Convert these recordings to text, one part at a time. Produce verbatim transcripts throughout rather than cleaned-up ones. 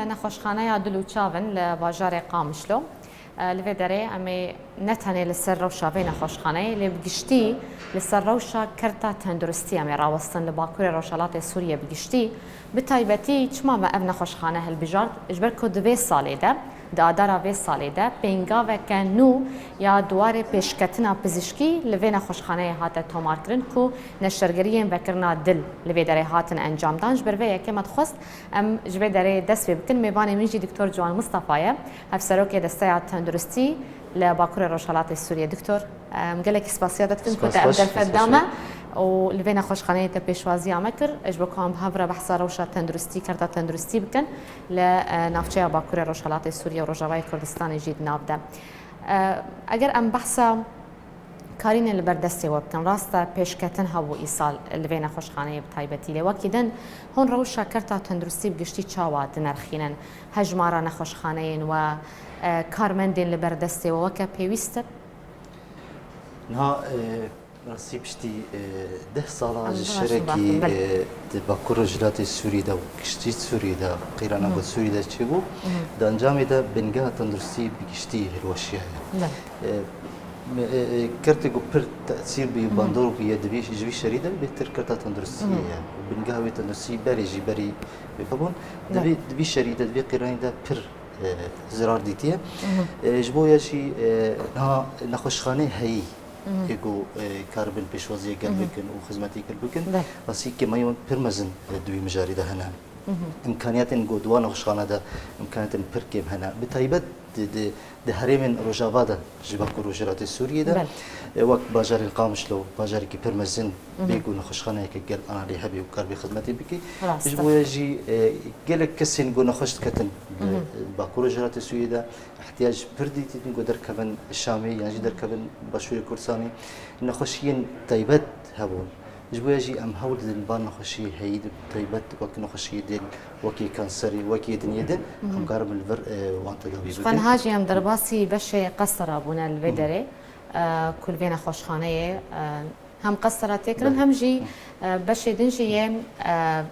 Nexweşxaneya Dil û Çav in li bajarê Qamişlo. Li vê derê em ê ne tenê li ser rewşa vê nexweşxaneyê, lê bi giştî li ser rewşa kerta tenduristî em ê rawestin li Bakurê Rojhelatê Sûriyê bi giştî. Bi taybetî çima me ev nexweşxane hilbijart? Ji ber ku di vê salê de, di adara vê salê de pêngaveke nû ya di warê pêşketina pizîşkî li vê nexweşxaneyê hate tomarkirin ku neştergeriyên vekirina dil li vê derê hatin encamdan. Ji ber vê yekê me dixwest em ji vê derê dest pê bikin. Mêvanê min jî Doktor Ciwan Mistefa ye, Hevserokê Desteya Tenduristî li Bakurê Rojhelatê Sûriyê. Doktor, em gelekî spasiya te dikin ku te ev derfet da me û li vê nexweşxaneyê te pêşwaziya me kir, ji bo ku em bi hev re behsa rewşa tenduristî, kerta tenduristî bikin li, e, navçeya Bakurê Rojhelatê Sûriyê û Rojavayê Kurdistanê jî di nav de. E, eger em behsa karînên li ber destê we bikin, rast e pêşketin hebû îsal li vê nexweşxaneyê bi taybetî, lê wekî din hûn rewşa kerta tenduristî bi giştî çawa dinirxînin? Hejmara nexweşxaneyên we, e, karmendên li ber destê we weke pêwîst e? Niha, e, rastî piştî, e, deh sala ji şerekî, e, di Bakur Rojhilatê Sûrî de û giştî Sûrî de, qîrana ku Sûrî de çêbû, di encamê de bingeha tenduristî bi giştî hilweşiyaye. E, me, e, e, kertê ku pir tesîr bû, bandor bûye di vî, ji vî şerî de bêhtir kerta tenduristiyê ye. Bingeha wê tenduristî berê jî berî vê bûn. Di vî, di vî şerî de, di vî qîranî de pir, e, zirar dîtiye. E, ji bo ya jî, e, niha nexweşxaneyê heyî ê ku, e, karibin pêşwaziyê gel bikin û xizmetê gel bikin, rastî kêmayî pir mezin, e, di wî mijarî de hene. Îmkaniyetên ku di wan nexweşxane de îmkaniyetên pir kêm hene. Bi taybet di, di, di herêmên Rojava de ji Bakur Rojhilatê Sûriyê de, e, wek bajarê Qamişlo, bajarekî pir mezin bê ku nexweşxaneyeke gel ana lê hebe û karibê xizmetê bike. Ji bo ya jî, e, gelek kesên ku nexweş diketin li, e, Bakur Rojhilatê Sûriyê de, ihtiyac pir dîtin ku derkevin Şamê yan jî derkevin Başûrê Kurdistanê. Nexweşiyên taybet hebûn. Ji bo ya jî em hewl didin van nexweşiyê heyî de taybet wek nexweşiyê dil, wekî kanserê, wekî dinê din, em karin li vir, e, wan tedawî bikin. Ji xwe niha jî em derbasî beşê qestera bûne li vê derê, e, ku li vê nexweşxaneyê, e, hem qestera tê kirin, hem jî, e, beşê din jî yê, e,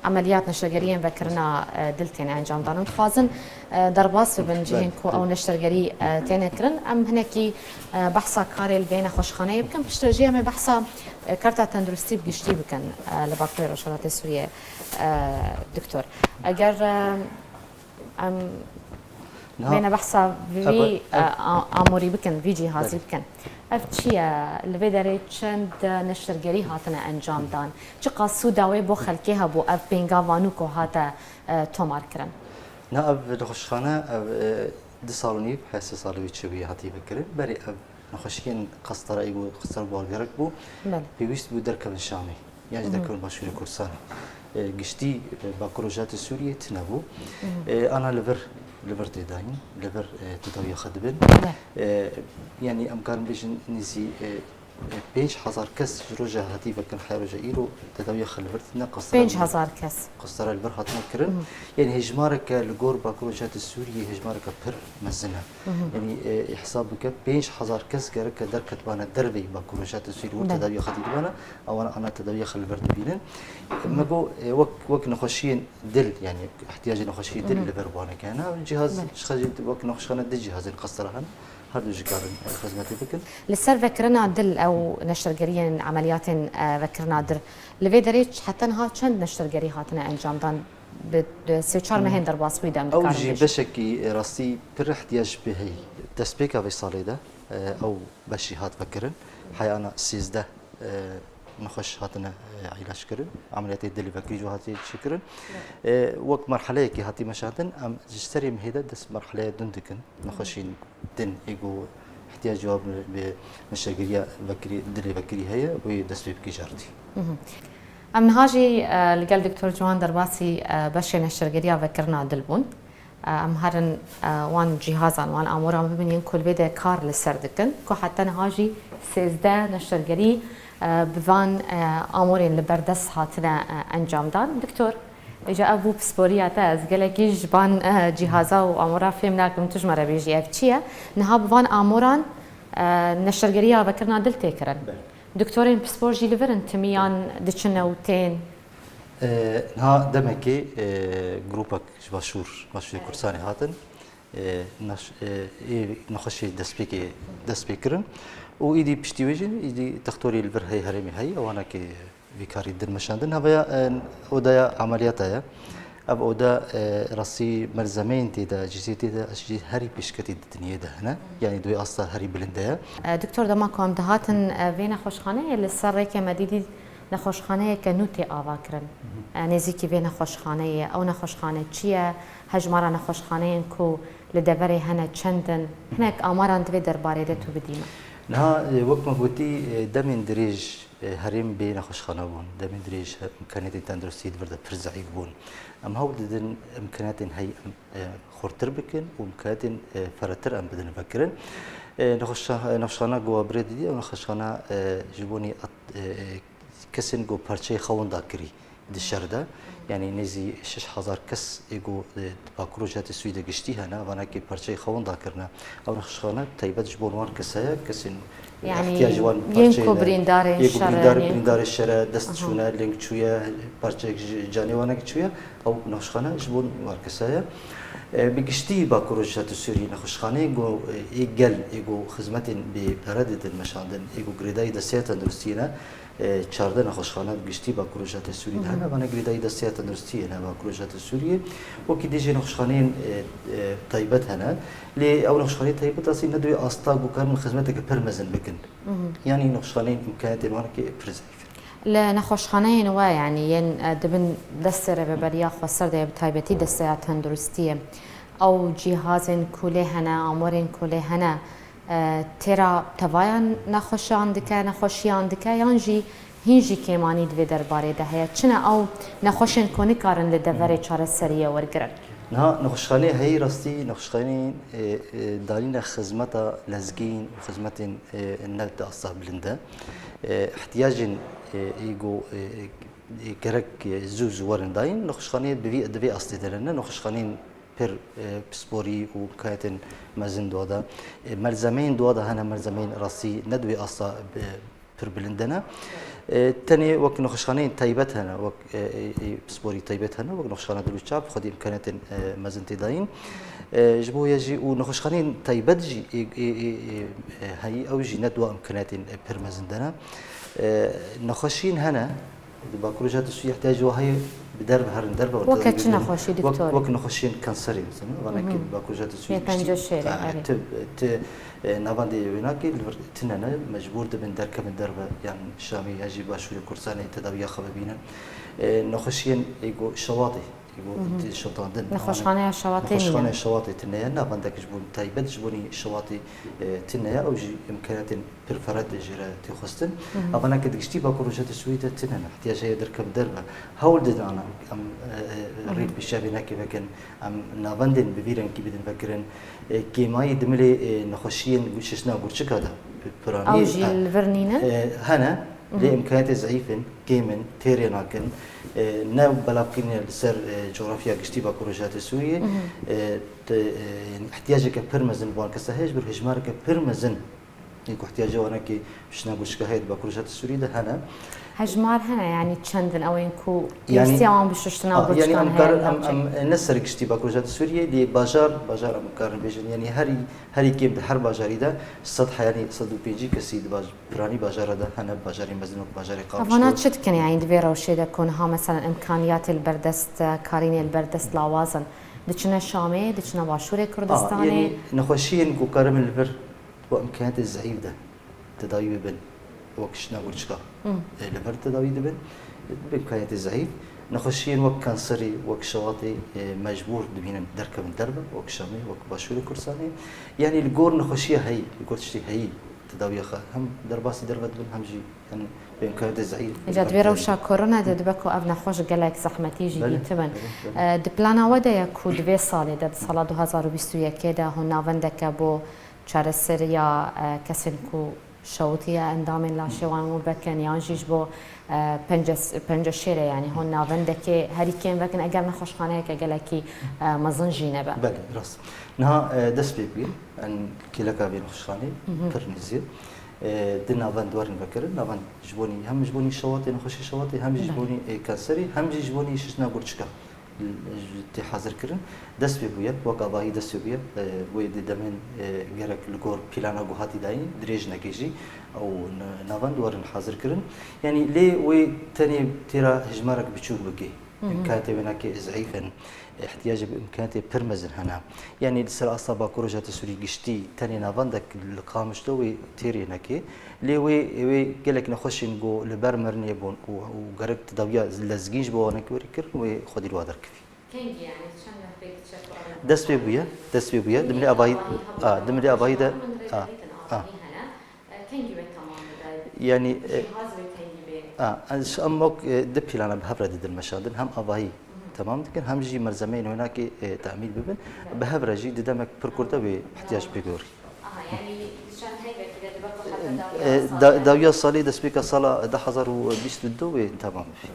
emeliyat neşegeriyên vekirina, e, dil têne encamdan. Em dixwazin, e, derbas bibin cihên ku ew neştergerî, e, têne kirin. Em hinekî, e, behsa karê li vê nexweşxaneyê bikin. Piştre jî em ê behsa, e, kerta tenduristî bi giştî bikin, e, li Bakurê Rojhelatê Sûriyê, e, doktor. Eger, e, em bêne behsa vî, e, a-, amûrî bikin, vî cîhazî bikin. Ev çi ye? Li vê derê çend neştergerî hatine encamdan? Çiqas sûda wê bo xelkê hebû ev pêngava nû ku hate, e, tomar kirin? Na, ev nexweşxane, ev, e, du sal û nîv, he sê salê wî çêbûye hatiye vekirin. Berê ev nexweşiyên qestera ê ku qestera balgerek bû, pêwîst bû derkevin Şamê. Yan jî derkevin Başûrê Kurdistanê. E, giştî, e, Bakur Rojhilatê Sûriyê tune bû. E, ana li vir, li vir tê dayîn, li vir, e, tedawiya xwe dibin. E, yanî em karin bêjin nêzî, e, e, pênc hezar kes ji roja hatî vekirin heya roja îro tedawiya xwe li vir tine qestera li vir. Pênc hezar kes. Qestera li vir hatine kirin. Yanî hejmareke li gor Bakur Rojhilatê Sûriyê hejmareke pir mezin e. Yanî, e, hesab bike pênc hezar kes gereke derketibane derveyî Bakur Rojhilatê Sûriyê û tedawiya xwe dîtibane, ewana ana tedawiya xwe li vir dibînin. Me got, e, wek, wek nexweşiyên dil, yanî ihtiyacê nexweşiyê dil li vir wan hene. Cihaz, ji xwe jî wek nexweşxane du cihazên qestera hene. Her du jî karin, e, xizmetê bikin. Li ser vekirina dil ew neştergeriyên emeliyatên, e, vekirina dil, li vê derê heta niha çend neştergerî hatine encamdan? Bi, bi sê çar mehên derbas wî dem dikarin bêjin. Ew jî beşekî rastî pir ihtiyac pê heyî. Destpêka vê salê de, e, ew beşî hat vekirin. Heyana sêzdeh, e, nexweş hatine, e, îlac kirin. Emeliyatê dilê vekirî jî hatiye çêkirin. E, wek merheleyekî hatî meşandin, em ji serê mehê de dest merheleya din dikin. Nexweşên din ê ku ihtiyacê wan bi, bi neştergeriya vekirî, dilê vekirî heye, wê dest pê bike cartî. Em niha jî, e, li gel Doktor Ciwan derbasî, e, beşê neştergeriya vekirina dil bûn. E, em herin, e, wan cîhazan, wan amoran bibînin ku li vê de kar li ser dikin, ku heta niha jî sêzdeh neştergerî, e, bi van, e, amorên li ber dest hatine, e, encamdan. Doktor, Îja ev bû pisporiya te, ez gelekî ji van, eh, cîhaza û amora fêm nakim, tu ji me re bêjî ev çi ye? Niha bi van amoran, eh, neştergeriya vekirina dil tê kirin. Belê. Doktorên pispor jî li vir in, timiyan diçin û tên? E, niha demekê, e, grûpek ji Başûr, Başûrê Kurdistanê hatin. E, naş-, e, ê nexweşê destpêkê, dest pê kirin. Û îdî piştî wê jî, îdî textorê li vir heye, herêmê heye, ewanekê vî karî din meşandin. Heveya, e, odaya emeliyata ye. Ev oda, e, rastî melzemeyên tê de, cihê tê de, ji herî pêşketî di dinyê de hene. Yanî di wê asta herî bilind de ye. E, Doktor, dema ku em dihatin, e, vê nexweşxaneyê, li ser rêkê me dîtî nexweşxaneyeke nû tê ava kirin. E, nêzîkî vê nexweşxaneyê ye. Ew nexweşxane çi ye? Hejmara nexweşxaneyên ku li deverê hene çend in? Hinek amaran di vê derbarê de tu bidî me. Niha, e, wek me gotî, e, demên dirêj, e, herêm bê nexweşxane bûn. Demên dirêj he-, imkaniyetên tenduristiyê di vir de pir zeîf bûn. Em hewl didin imkaniyetên heyî em, e, xurtir bikin û imkaniyetên, e, ferehtir em bidin vekirin. E, nexweşa-, nexweşxana ku we birê didî, ew nexweşxana, e, ji bo nî at-, e, e, kesên ku parçeyê xewin dakirî di şer de. Yanî nêzî şeş hezar kes ê ku, e, di Bakur û Rojhilatê Sûriyê de giştî hene, evanekê parçeyê xewin dakirine. Ew nexweşxane taybet ji bo wan kesa ye, kesên, e, Yanî ihtiyacê wan yên parçeyê ku ne. Birîndarên Yê ku şer birîndar, in, yên ku birîndarê şer e, dest Aha. çûne, ling çûye, parçeyek ji canê wan çûye, ew nexweşxane ji bo wan kesa ye. E, bi giştî Bakur û Rojhilatê Sûriyê nexweşxaneyê ku, e, ê gel, ê ku xizmetên bê pere didin meşandin, ê ku girêdayî desteya tenduristiyê ne, e, çardeh nexweşxane bi giştî Bakur û Rojhilatê Sûriyê de hene. Vana girêdayî desteya tenduristiyê ne Bakur û Rojhilatê Sûriyê. Wekî dî jî nexweşxaneyên, e, e, taybet hene. Lê ew nexweşxaneyên taybet rastî ne di wê asta ku karin xizmeteke pir mezin bikin. Yanî nexweşxaneyên îmkaniyetên wan ki pir zeyf in. Li nexweşxaneyên we, yanî yên, e, di bin destê rêveberiya xweser de ye, bi taybetî desteya tenduristiyê, ew cîhazên ku lê hene, amorên ku lê hene, e, têra tevaya nexweşan dike, nexweşiyan dike, yan jî hîn jî kêmanî di vê derbarê de heye? Çi ne ew nexweşên ku nikarin li deverê çareseriyê wergirin? Niha nexweşxaneyê heyî rastî, nexweşxaneyên, e, e, danîna xizmeta lezgîn û xizmetên, e, ne di asta bilind e. E, ihtiyacên, e, ê ku, e, e, gerek, e, zû zû werin dayîn, nexweşxaneyê bi vî, di vê astê de ne, nexweşxaneyên pir, e, pisporî û imkaniyetên mezin di wa de. E, melzemeyên di wa de hene, melzemeyên rastî ne di wê asta, e, pir bilind de ne. E, tenê wek nexweşxaneyên taybet hene, wek, e, e, e, pisporî taybet hene, wek nexweşxana dil û çap, xwedî imkaniyetên, e, mezin tê dayîn. E, ji bo ya jî û nexweşxaneyên taybet jî, e, e, e, e, e, heyî ew jî ne di wa imkaniyetên, e, pir mezin de ne. E, nexweşiyên hene, Di Bakur Rojhilatê Sûriyê ihtiyacê wa heye bi derve herin derve. Weke çi nexweşî, Wek, doktor? Wek nexweşiyên kanserê, mesela, vanekî di Bakur Rojhilatê Sûriyê Yê giştî, penceşêrê, e, erê. Ti, ti, e, navendê wênakê li vir tine ne, mecbûr dibin derkevin derve, yan Şamê ya jî Başûrê Kurdistanê tedawiya xwe bibînin. E, nexweşiyên ê ku şewatê, ê ku tê şewtandin. Nexweşxaneya şewatê nîne. Nexweşxaneya şewatê tine ye, navendek ji bo taybet ji bo nî şewatê, e, tine ye, ew jî imkaniyetên pir ferhat jê re tê xwestin. Hı hı. Evaneke di giştî Bakur Rojhilatê Sûriyê de tune ne. Ihtiyac heye derkevin derve. Hewl didin ana em, e, e, Hı hı. rê pêşiya vê nekê vekin. Em navendên bi vî rengî bidin vekirin. E, kêmayî di milê, e, nexweşiyên şişna gurçika de, piranî, Ew jî e, li vir nîne? e, hene. Hı hı. Lê imkaniyetê zeîf in, kêm in, têrê nakin. E, ne belavkirine li ser, e, cografya giştî Bakur Rojhilatê Sûriyê. Hı hı. E, te, e, yanî ihtiyaceke pir mezin bi wan kesa heye, ji ber hejmareke pir mezin Ê ku ihtiyacê wan ki şiştina gurçika heye di Bakur Rojhilatê Sûriyê de hene. Hejmar hene, yanî çend in ew ên ku Yanî, pêwîstiya wan bi şiştina a, yanî gurçikan em heye karin, li em, navçeyê? Em, e, ne ser giştî Bakur Rojhilatê Sûriyê, lê bajar, bajar em karin bêjin, yanî herî, herî kêm di her bajarî de sed heyanî sed û pêncî kesî di baj-, piranî bajara de hene, bajarê mezin wek bajarê Qamişlo. Evana çi dikin, yanî di vê rewşê de ku niha meselen imkaniyatê li ber dest, karînê li ber dest lawaz in? Diçine Şamê, diçine Başûrê A, Kurdistanê? yanî nexweşiyên ku karibin li vir Bi imkaniyetê zeîf de tedawî bibin, wek şiştina gurçika, Hı. e, li vir tedawî dibin. Bi imkaniyetê zeîf, nexweşiyên wek kanserê, wek şewatê, e, mecbûr dibînin derkevin derve, wek Şamê, wek Başûrê Kurdistanê. Yanî li gor nexweşiya heyî, li gor tiştê heyî tedawiya xwe hem derbasî derve dibin, hem jî, yanî bi imkaniyetê zeîf. Îca di vê rewşa korona de dibe ku ev nexweş gelek zehmetî jî Belê, dîtibin. belê, belê. E, di plana we de ye ku di vê salê de, di sala du hazar û bîst û yekê de hûn navendeke bo çareseriya, e, kesên ku şewitiye endamên laşê wan û vekin, yan jî ji bo, e, pence-, penceşêrê, yanî hûn navendekê herî kêm vekin, eger nexweşxaneyeke gelekî, e, mezin jî nebe. Belê, rast. Niha, e, dest pê bûye, em kêleka vê nexweşxanê Hı hı. pir nêzî. E, di navend werin vekirin, navend ji bonî, hem ji bonî şewatê, nexweşê şewatê, hem jî ji Belê. bonî, e, kanserî, hem jî ji bonî şiştina gurçika tê hazir kirin. Dest pê bûye, wek avahî dest pê bûye. E, wê di demên, e, gerek li gor plana ku hatî dayîn, dirêj neke jî ew n-, navend werin hazir kirin. Yanî lê wê tenê têra hejmarek biçûk bike. Hı hı. Îmkaniyetê wê nake zeyîf in. Îhtiyacê bi îmkaniyetê pir mezin hene. Yanî li ser asta Bakur Rojhilatê Sûrî giştî tenê navendek li Qamişlo wê têrê neke. Lê wê, wê gelek nexweşên ku li ber mirinê bûn û, û gerek tedawiya lezgîn ji bo wan were kirin, wê xwedî li wa derkevî. Kengî, yanî çend meh pê diçe ku ew Dest pê bûye, dest pê bûye. Dimilê avahî, avahî a, dimilê avahî de, min rê a, didîtin a. avahî hene. E, kengî wê temam bibe? Yanî, e, Cîhaz wê kengî bê? A, ez, em wek, e, di plana bi hev re didin meşandin. Hem avahî Hı hı. temam dikin, hem jî malzemeyên wênakê, e, temîn bibin. Belê. Bi hev re jî di demek pir kurt de wê ihtiyac pê gorî. Aha, yanî di çend heyvekî de dibe ku heta E, dawiya da-, salê? dawiya salê, destpêka sala du hezar û bîst û du wê temam bibî.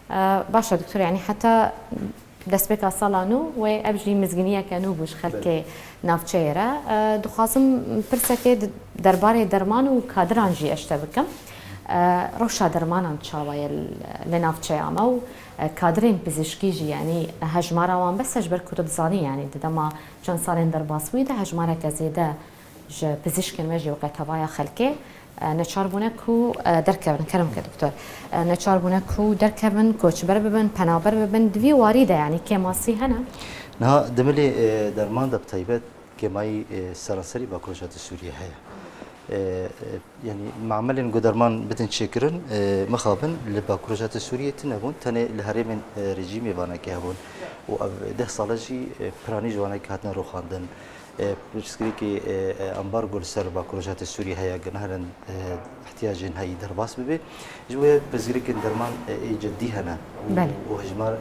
E, baş e, doktor, yanî heta destpêka sala nû wê ev jî mizgîniyeke nû bû ji xelkê Belê. navçeyê re. E, dixwazim pirsekê di derbarê derman û kadiran jî ez ji te bikim. E, rewşa dermanan çawa ye li, li navçeya me û, e, kadirên pizîşkî jî, yanî hejmara wan bes e, ji ber ku tu dizanî, yanî di dema çend salên derbasbûyî de hejmareke zêde ji pizîşkên me jî weke tevaya xelkê, e, neçar bûne ku, e, derkevin, kerem ke doktor, e, neçar bûne ku derkevin, koçber bibin, penaber bibin, di vî warî de, yanî kêmasî hene? Niha dimilê, e, derman de bi taybet kêmayî, e, seranserî Bakur Rojhilatê Sûriyê heye. E, e, yanî mamelên ku derman bidin çêkirin, e, mixabin li Bakur Rojhilatê Sûriyê tune bûn, tenê li herêmên, e, rejîmê vanekê hebûn û ev deh sale jî, e, piranî ji wanekê hatine rûxandin. E, pirsgirêkê, e, e, ambargo li ser Bakur Rojhilatê Sûriyê heye, ku neherin, e, ihtiyacên heyî derbas bibe. Ji bo yê pirsgirêkên derman, e, ê cidî hene û, Belê. û hejmar, e,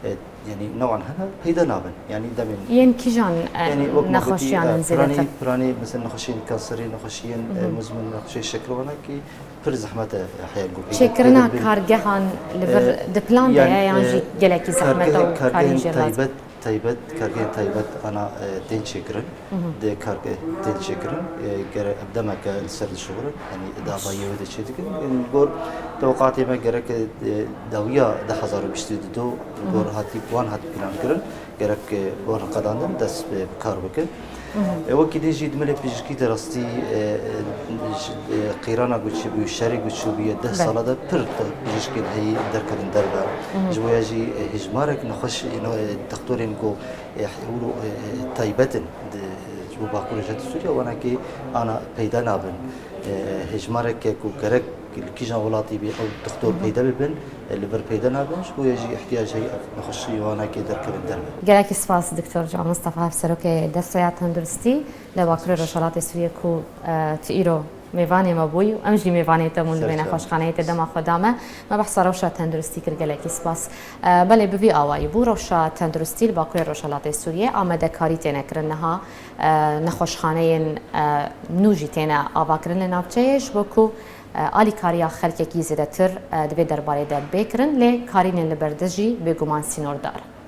e, yanî newan hene, peyda nabin. Yanî demên Yên kîjan, e, yanî wek me gotî, nexweşiyan e, in piranî, zêdetir? piranî, mesela nexweşiyên kanserî, nexweşiyên, e, Hı hı. muzmin, nexweşiyên şeker, wanekî pir zehmet e, heya ku peyda, Çêkirina peyda bibin. kargehan li vir E, di plan de yan, ye, yan e, jî gelekî zehmet e kargehên, û karî kargehên jê lazim? taybet, taybet, kargehên taybet ana, e, tên çêkirin. Hı hı. Dê kargeh tên çêkirin. E, gere ev demeke li ser dişuxulin. Yanî dava yê wê de çêdikin. Yanî gor tewqatê me gerek, e, dawiya du hezar û bîst û du gor Hı hı. hatî, wan hat plan kirin. Gerek, e, gor qedandin dest bi kar bikin. Hı hı. E, wekî din jî dimilê pizîşkî de rastî, e, e, ji, e, qîrana ku çêbû, şerê ku çûbûye deh Belê. sala de pir pizîşkên heyî derkevin derve. Hı hı. Ji bo ya jî, e, hejmarek nexweş, e, no, e, doktorên ku, e, ewro, e, e, taybet in di, ji bo Bakur Rojhilatê Sûriyê, wanekê ana peyda nabin. E, hejmareke ku gerek li kîjan welatî bê ew doktor Hı hı. peyda bibin, e, li vir peyda nabin, ji bo ya jî ihtiyac heye ev nexweşî wanekê derkevin derve. Gelekî spas, doktor Can Mistefa, Hevserokê Desteya Tenduristî li Bakurê Rojhilatê Sûriyê ku, e, tu îro mêvanê me bûyî û em jî mêvanê te bûn li vê Serçe. nexweşxaneyê te dema xwe da me. Me behsa rewşa tenduristî kir, gelekî spas. E, belê, bi vî awayî bû. Rewşa tenduristî li Bakurê Rojhilatê Sûriyê amadekarî têne kirin niha, e, nexweşxaneyên, e, nû jî têne avakirin li navçeyê, ji bo ku, e, alîkariya xelkekî zêdetir, e, di vê derbarê de bê kirin, lê karînên li berdest jî bêguman sînordar in.